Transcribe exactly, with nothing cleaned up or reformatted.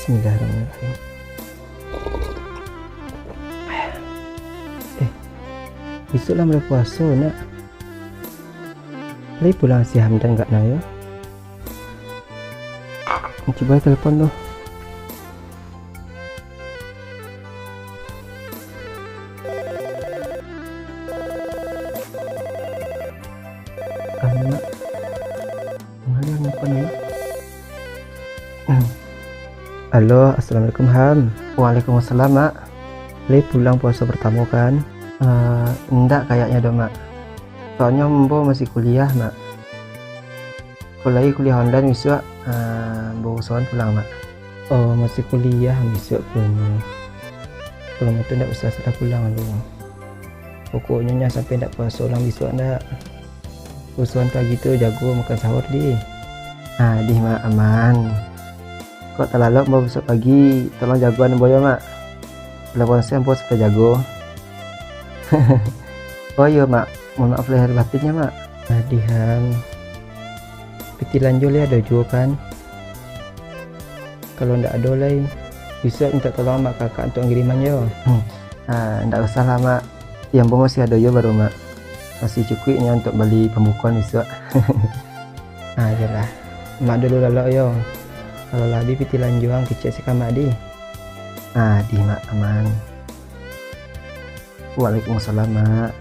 Bismillahirrahmanirrahim. Eh, bisuak lah mulai puaso, nak. Lai pulang si Hamdan agak nyo, yo. Cubo telepon tu. Alamak. Mano yang nelpon ni? Halo, assalamualaikum, Ham. Waalaikumsalam, Mak. Lai pulang puaso partamo, kan? Eh, indak kayaknyo doh, Mak. Soalnyo ambo masih kuliah, Mak. Kalau lai kuliah online bisuak, ah, ambo usahoan pulang, Mak. Oh, masih kuliah bisuak punyo. Kalau mak tu ndak usah salah pulang lu. Pokoknyo nyo sampai ndak puaso pulang bisuak ndak. Usahoan pagi tu jago makan sahur di. Ah, dih, Mak, aman. Kok talalok ambo bisuak pagi, tolong jagoan ambo yo, Mak. Kalau ponsel ambo sampai jago. Oh iyo, Mak, mohon maaf lahir batinnyo, Mak. Adihan, pitih lanjo lai ado juo kan? Kalau ndak ado lai, bisuak mintak tolong mak kakak untuak ngiriman yo. Hmm. Ah, ndak usah lah, Mak. Di ambo masih ado yo baru, Mak. Masih cukuik nyo untuak bali pambukoan bisuak. Ah, iyolah. Mak dulu lalok yo. Kalau lah abih pitih lanjo ang kecek se ka mak di. Ah, dih, Mak, aman. Waalaikumsalam, Mak.